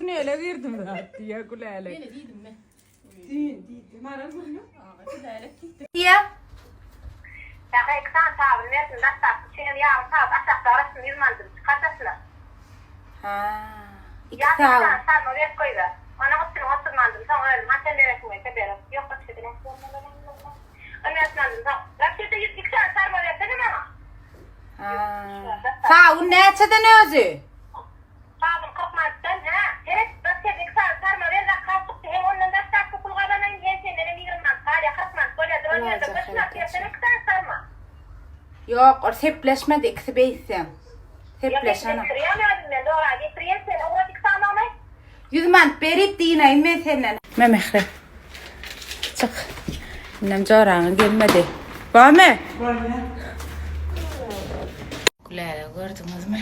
Tünele girdim zat diýýär Gülälek. Ýene diýdim men. Düýn diýdi. Maral gürrüň. Gülälek diýdi. Diýýär. Sähra iki sany sabyn berdim, daşdaky üçinem ýarym sagat aşakda garaşdym, ýüz manadym çykar daşyna. Ha. Iki Ýa bir sabyn. sany sarma berip goýber. Onuň üstüne 30 manadym, soň özüm haçan beresiň gelse berer. Ýok, wapşe-de näçe bermeli onuň? On bäş manadym, soň. Wapşe-de ýüz iki sany sarma bersene maňa. Ha. Sabyn näçeden özi? Sabyn 40 manatdan, hä? Seret, wapşe-de iki sany sarma ber, zakaz çykdy. Hem ondan daşdaky pul gazanaýyn, hem sendenem 20 manat galýar, 40 manat bolýar. Duran ýerde Alaja 40 manat hereket. bersene iki sany sarma. Ýok, ol sepleşmedi ikisi beýtseň. Sepleşene. Getirýän özüm men, dogry getirýän sen, ugrat iki sanyny. 100 manat berip dynaýyn men senden. Me Mähri. Çyk. Indem joraňy gelmedi. Barmy? Bolýar. Gülälegi gördüňizmi?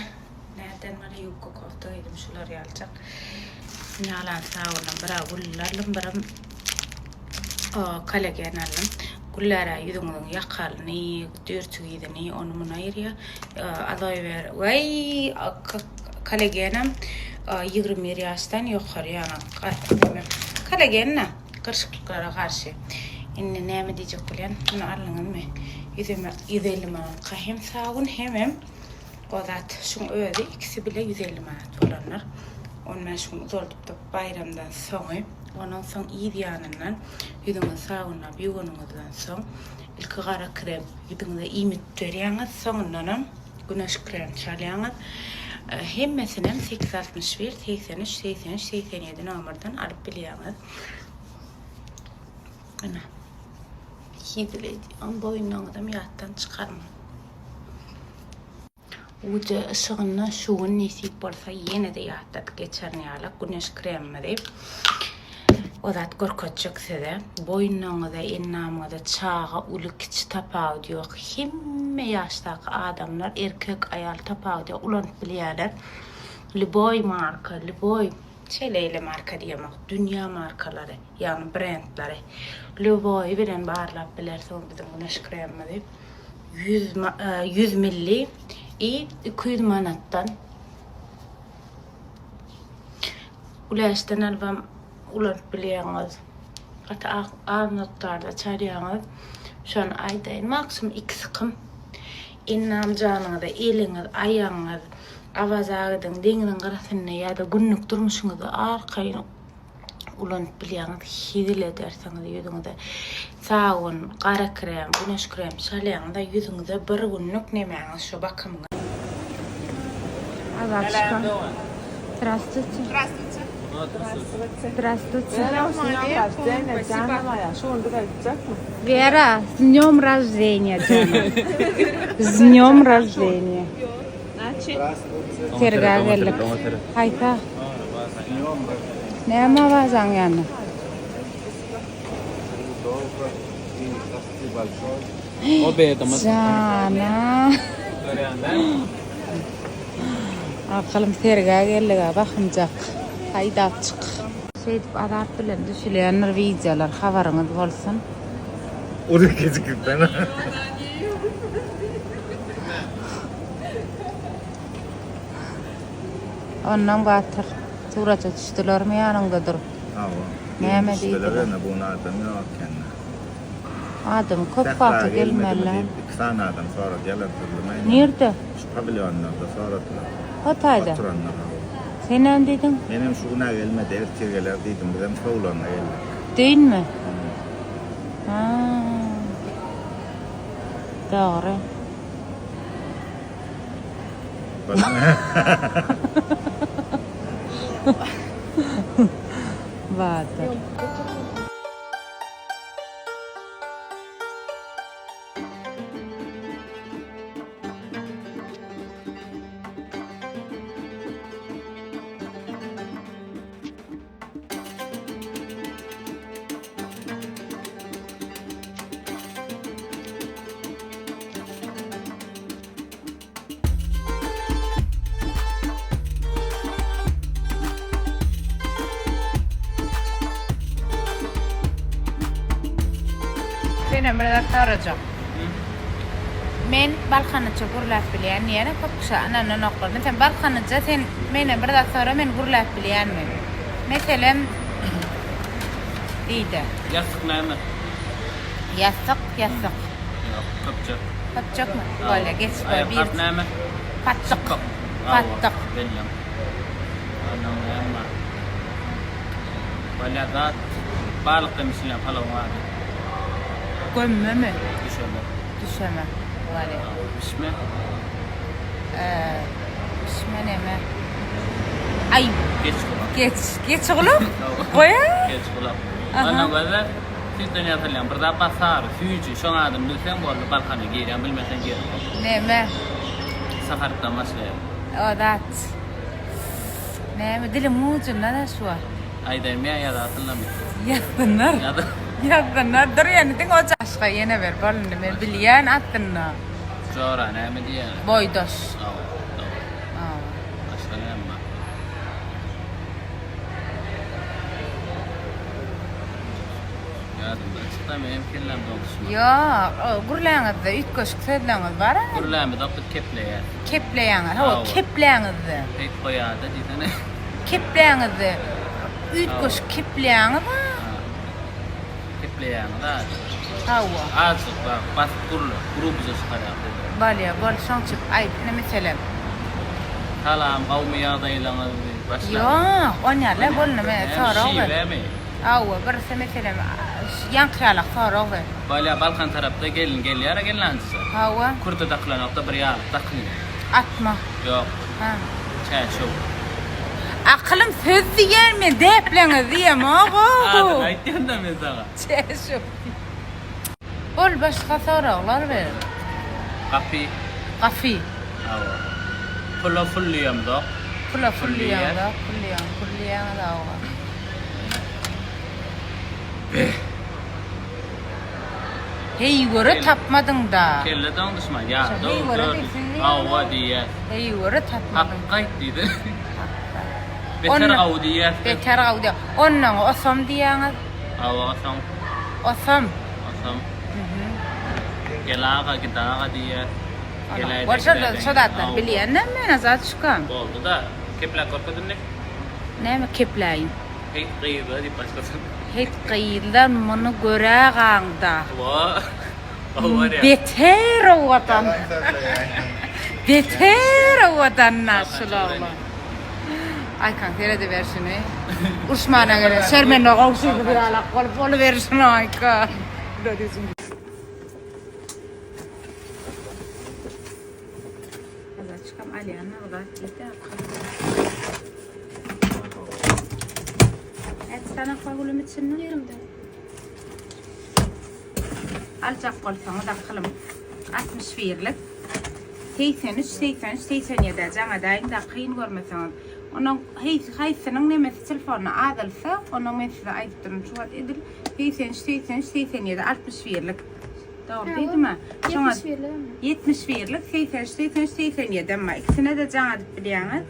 Näden bir ýubka kofta geýdim şular ýalyjak. Indi alan sabyndan bir-ä gül aldym, birem kollagen aldym. Güller-ä ýüzüňiziň ýakalyny, dürtük yzyny, ony muny aýyrýar. Aloe vera, weý, kollagenem 21 ýaşdan ýokary ýaňy kollagen-dä, gyrşyklyklara garşy. Indi näme diýjek bolýan? Muny aldyňyzmy? 150 manatka hem sabyn, hemem o zat. Şuň özi ikisi bile 150 manat bolandyr. 15 gün uzaldypdyk baýramdan soňy. Ondan soň yz ýanyndan ýüzüňizi sabynlap ýuwanyňyzdan soň ilki gara krem ýüzüňize iýmit berýäňiz, soňundanam güneş krem çalýaňyz. Hemmesinem 861 83 83 87 nomerden alyp bilýäňiz. Ine. Hezil edýän boýunlaryňyzam ýatdan çykarmaň. Uja yşygynda şu gün nesip bolsa ýene-de ýatladyp geçerin ýaly güneş kremimizi. O zat görkezjek size. Boýunlaryňyza, endamyňyza çaga, uly, kiçi tapawudy ýok. Hemme ýaşdaky adamlar, erkek, aýal tapawudy ýok, ulanyp bilýärler. Lýuboý marka, lýuboý şeýle-eýle marka diýemok, dünýä markalary, ýagny brendleri. Lýuboýy bilen barlap bilersiňiz biziň güneş kremimizi. 100 100 milli i 200 manatdan. Güläşden alybam ulanyp bilýäňiz. Gaty az mukdarda çalýaňyz. Şony aýdaýyn. Maksimum 2 sykym. Endam janyňyza, eliňiz, aýagyňyz Awaza gidiň, deňziň gyrasynda ýa-da günlük durmuşyňyzda arkaýyn ulanyp bilýäňiz, hezil edersiňiz ýüzüňize. Sabyn, gara krem, güneş krem çalýaňyz-da ýüzüňize bir günlük nemäňiz şu bakymyňyz. Azatçka. Здравствуйте. Здравствуйте. Вера, с днем рождения, Джана. С днем рождения. Sergä geldik. Haýsa? Näme bazaň ýanynda? Jana. Akylym sergä geldik-ä, bahymjak. Haýdap çyk. Şeýdip azap bilen düşülýändir wideolar, habaryňyz bolsun. Uly gecikipden. Ondan batyr. Surata düşdülermi ýanyňda durup? Hawa. Näme Düşdüler diýdiler? ýöne bu gün adam ýok ekende. Adam köp Sähra wagty gelmedimi gelmeli. diýip iki sany adam sorady ýalan sözlemäýin. Nirde? Şu pawilýonlarda soradylar. O taýda. Oturanlar hawa. Sen näme diýdiň? Menem şu gün-ä gelmedi, ertir geler diýdim. Bizem sowlanda geldik. Düýnmi? Ha. Dogry. Batyr. Senem bir zat sorajak. Men balkanyça gürläp bilýän diýýän köp kişi ynananoklar. Meselem balkanyça sen menden bir zat sora men gürläp bilýänmi? Meselem diýdi. Ýassyk näme? Ýassyk, ýassyk. Ýok, köpjek. Köpjekmi? Bolýa, geç bol. Aýakgap näme? Patdyk. Patdyk. Belleň. Ondan näme bar? Bolýa zat. Balykdan bişirilýän palawyň ady. Gömmemi? Düşeme. Düşeme. Bolýa. Bişme. Bişme näme? Aý. Geç gulak. Geç, geç gulak? Goýa. Geç gulak. Ondan gözle süýtden ýasylýan bir zat bar sary, süýji. Şoň adyny bilseň boldy, Balkana girýäň, bilmeseň girip. Näme? Saharykdan başlaýar. O zat. Näme diliň ujunda-da şu wagt. Aýdaýmy ýa ýazasynlarmy? Ýazsynlar. Ýazsynlar. Dur ýene diňe o başga ýene ber. Bol indi men bilýän aslynda. Jora näme diýýäler? Boýdaş. Hawa, dogry. Hawa. Başga näme bar? Ýadymdan çykdy, menem kelläm doňuşma. Ýok, gürläňizde üýtgeşik sözleňiz bar-a. Gürlämizok biz kepleýäs. Kepleýäňiz, hawa, kepläňizde. Heýt goýada diýsene. Kepläňizde üýtgeşik kepleýäňiz-a. Kepleýäňiz azajyk. Hawa. Azajyk bak, basyp gürle, grubyja çykarýaň sözleri. Bolýa, bol, şoň üçin aýt, ine meselem. Salam, gowmy ýagdaýlaňyz diýip başla. Ýok, onýaly bolny men sorag ber. Şiwemi? Hawa, birisi meselem, ýaňky ýalak sorag ber. Bolýa, Balkan tarapda gelin gelýär-a gelnanjyja. Hawa. Kürte dakylanokda bir ýalyk dakynýar. Atma. Ýok. Ha. Çäşew. Akylym söz diýýän men däpleňiz diýemok-ow. Adyny aýtýan-da men saňa. Çäşew. Bol başga soraglar ber. Gapy. Gapy. Hawa. Pula pul diýemzok. Pula pul diýeňzok, pul diýeň, pul diýeňiz hawa. Heý göre tapmadyň-da. Kelle doňduşma, ýa, Heý göre diýseň diýýäň. Hawa diýýäs. Heý göre tapmadyň. Hakga aýt diýdi. Beter gawy diýýäs. Beter gawy diýýäň. Onnoň osam diýýäňiz. Hawa osam. Osam. Osam. Gel aga, git aga diýýäs. Geläýde, Bol şol gidäýde. şo zatlary bilýän-dä men Azatçykam. Boldy-da. Kepläp görkez indi. Näme kepläýin? Heýt gyzlar diýip başlasyn. Heýt gyzlar muny görägaňda. Hawa. Hawa. Beter owadan. Beter owadan şul oglan. Aýkan serediber şuny. Urşmana gerek. Şermende gowşy bir alak bolup boluber şuny Aýka. Azatçykam alýan zat diýdi. Näçe sany akwa gülüm içinde? 24. Aljak bolsaňyz akylym 61-lik 83 83 87 jaň edäýiň-de kyn görmeseňiz. Onuň haýsynyň nemesi telefonyna azalsa, onuň men size aýdyp durun. Şu wagt edil 83 83 87 61-lik. Dogry diýdimä? Şoňa 71-lik 83 83 87 emma ikisine-de jaň edip bilýäňiz.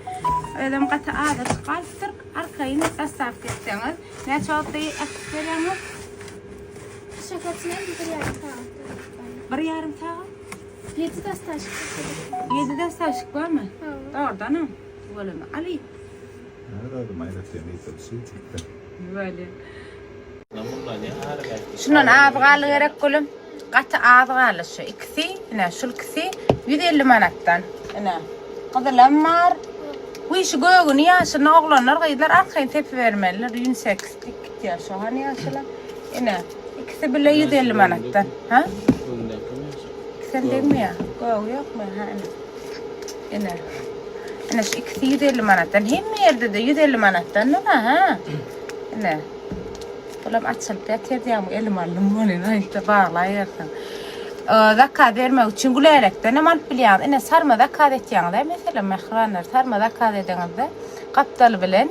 Özem gaty azajyk galypdyr. Arkaýyn dostawka etseňiz, näçe wagtda äkidip berýäňiz? Şahaçyna bir ýarym sagat. Bir ýarym sagat? Ýedi dostaşyk. Ýedi dostaşyk barmy? Dogrudanam. Tüweleme. Aly. Tüweleme. Şundan az galdy gerek gülüm. Gaty az galdy şu ikisi. Ine şul ikisi 150 manatdan. Ine. Gyzylam bar. Bu işi gögüni ýaşyny oglanlar gyzlar arkaýyn sepibermeliler. Unisex dik gitýär şu hany ýaşyla. Ine ikisi bile 150 manatdan. Ha? Ikisem degmeýär. Gögi ýokmy? Ha ine. Ine. Ine şu ikisi 150 manatdan. Hemme ýerde-de 150 manatdan da ha. Ine. Bulam açylyp ýatyr diýýän, elim aldym welin, aýtda baglaýarsyň. Zakaz bermek üçin Gülälekden hem alyp bilýäňiz. Ine sarma zakaz etýäňiz-ä, meselem, mähribanlar, sarma zakaz edeňizde gapdaly bilen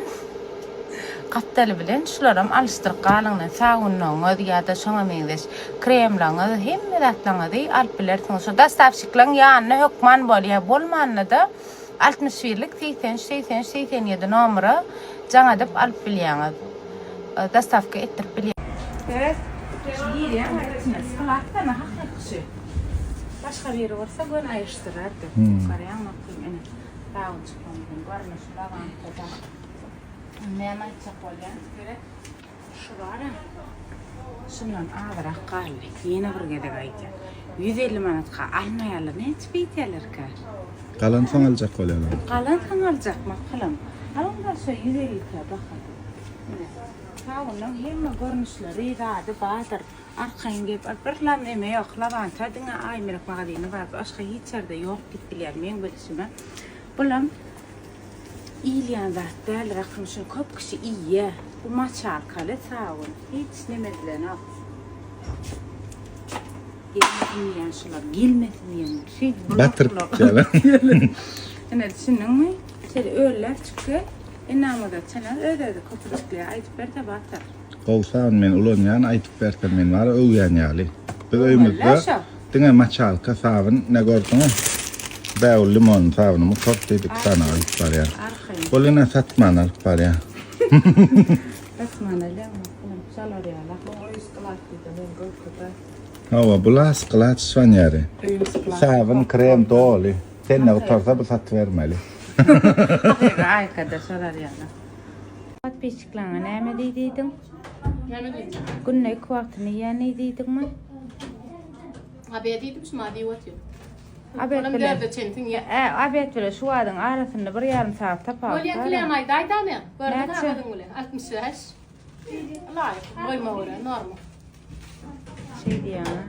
gapdaly bilen şularam alyşdyryp galyň. Sabunlaryňyz ýa-da şoňa meňzeş kremleriňiz, hemme zatlaryňyzy alyp bilersiňiz. Şu dostawşiklaryň ýanynda hökman bolýar. Bolmanda-da 61-lik 83 83 87 nomera jaň edip alyp bilýäňiz. Dostawka etdirip bilýäňiz. Seret, şu girýän içine sylatdana hakyky şu. Başga biri bolsa göni aýryşdyrardy. Görýäňmi, ine, sawunjyklarymyzyň görnüşi lawanda-da. Näme aýtjak bolýan? Seret. Şu bar-a. Şundan azyrak galdy. Ýene bir gezek aýdýan. 150 manatka almaýarlar. Näçe beýdýärlerkä? Galansoň aljak bolýarlar. Galansoň aljak makylam. Alyň-da şo 150 kä baha. Ine. Sabunyň hemme görnüşleri, zady bardyr. Arkaýyn gelip al. Bir lam eme ýok. Lawanta diňe Aýmelek magazyny bar. Başga hiç ýerde ýok diýip bilýän meň bilişime. Bulam iýilýän zat däldir akym şuny köp kişi iýýä. Bu maçalkaly sabyn. Hiç neme edilenok. Gelmesin diýýän şular. Gelmesin diýýän. Şeýdip Batyryp gitýärler. Ine düşündiňmi? Şeýle ölläp çykýar. Enamyza çener öz-özi köpürjikleýär. Aýdyp ber-de Batyr. Gowy sabyn men ulanýan aýdyp bersem men bara öwýän ýaly. Biz öýümizde diňe maçalka sabyn ne gördüňiz? Bägül limonly sabynymy tort diýip iki sany alyp barýar. Ol ine satman alyp barýar. Satman alýar, şolar ýaly. Hawa, bu laskyla çyşan ýeri. Sabyn, krem doly. Sen ne gutarsa bu satybermeli. Hakyky aýkada şolar ýaly. Podpisçiklaňa näme diý diýdiň? Näme diýdim? Günde iki wagtyny iýýän diý diýdiňmi? Abed diýdim, şuma diýip otyr. Abed Olam bilen. dörde çensiň ýa. Ä, abed bilen şu wadyň arasynda bir ýarym sagat tapawut Bolýa bar. kilem aýda aýda men. Gördüň Näçe? ha özüň bilen. 65. Laýyk, boýuma görä norma. Şeý diýýäň-ä.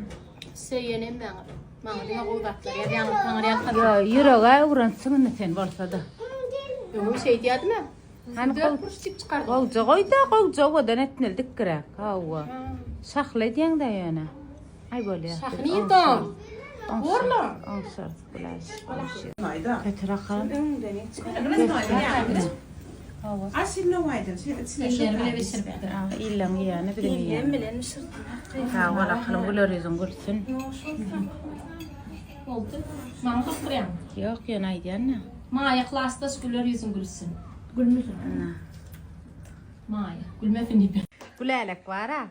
Söýen hemmäňizi. Maňa diňe gowy zatlar ýazýaňyz, taňry ýalkasyn. Ýo, ýürege öwrenipsiň indi sen bolsa-da. Öňem şeý diýýärdim-ä. Hany Dört burç diýip çykardym. Gowja goý-da, gowja owadan etmeli dikgiräk. Hawa. Şahly edýäň-dä ýöne. Aý bolýar. Şahy nirden? Borla. Oňşarys Güläş. Kötür akam. Elleri bile bişiripdir. Illeň iýeni biziň iýenimiz. bilen bişirdim. Sag bol akylym güler ýüzüň gülsün. Boldy. Maňa gysdyrýaň. Ýok ýöne aýdýan-da. Maýa klasdaş güler ýüzüň gülsün. Gülmesin. Ana. Maýa, gülmesin diýip. Gülälek bar-a,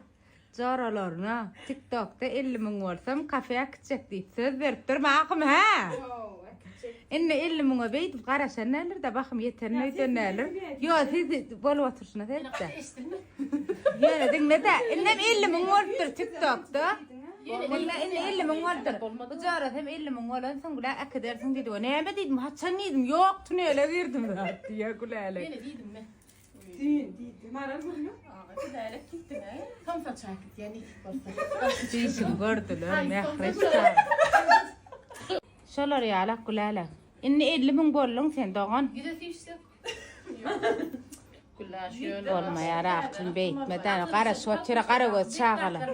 joralaryna TikTokda 50 müň bolsam kafe äkitjek diýip söz beripdir Mahym hä? Indi 50 müňe beýdip garaşan däldir-de, bahym ýeterin öýden däldir. Ýo, siz bolup oturyşyna seretde. Ýöne diňle-de, indem 50 müň bolupdyr TikTokda. Diňle, indi 50 müň bolupdyr. Bu jorasy hem 50 müň bolansoň Gülä äkidersiň diýdi. O näme diýdim, haçan diýdim, ýok, tunele girdim zat diýýär Gülälek. Ýene diýdim men. Düýn diýdi. Maral gürrüň. Gülälek gitdi ne? Somsa çaý gitýär nesip bolsa. Düýşüň gördüler, Mähri. Şolar ýalak Gülälek. Indi 50 müň bolduň sen dogan. Ýüze süýşsek. Bolmaýar akym beýtme däne garaşyp otyr gara göz çagalar.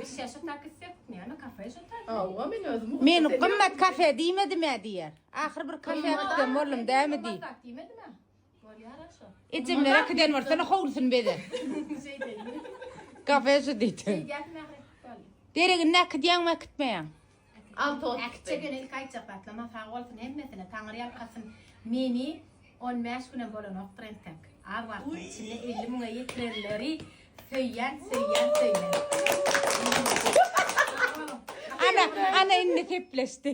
Men gymmat kafe diýmedim-ä diýer. Ahyr bir kafe gitdim boldum dämi diý. Ejemler äkiden bolsana howlusyny bezer. Kafe şu diýdi. Deregini äkidýäňmi äkitmeýäň? Äkitjek ýöne ilki aýtjak zatlama sag bolsun hemmesine Taňry ýalkasyn meni 15 günem bolanokdyr entek az wagtyň içinde 50 müňe ýetirenleri söýýän söýýän söýýän. Ana ana indi sepleşdi.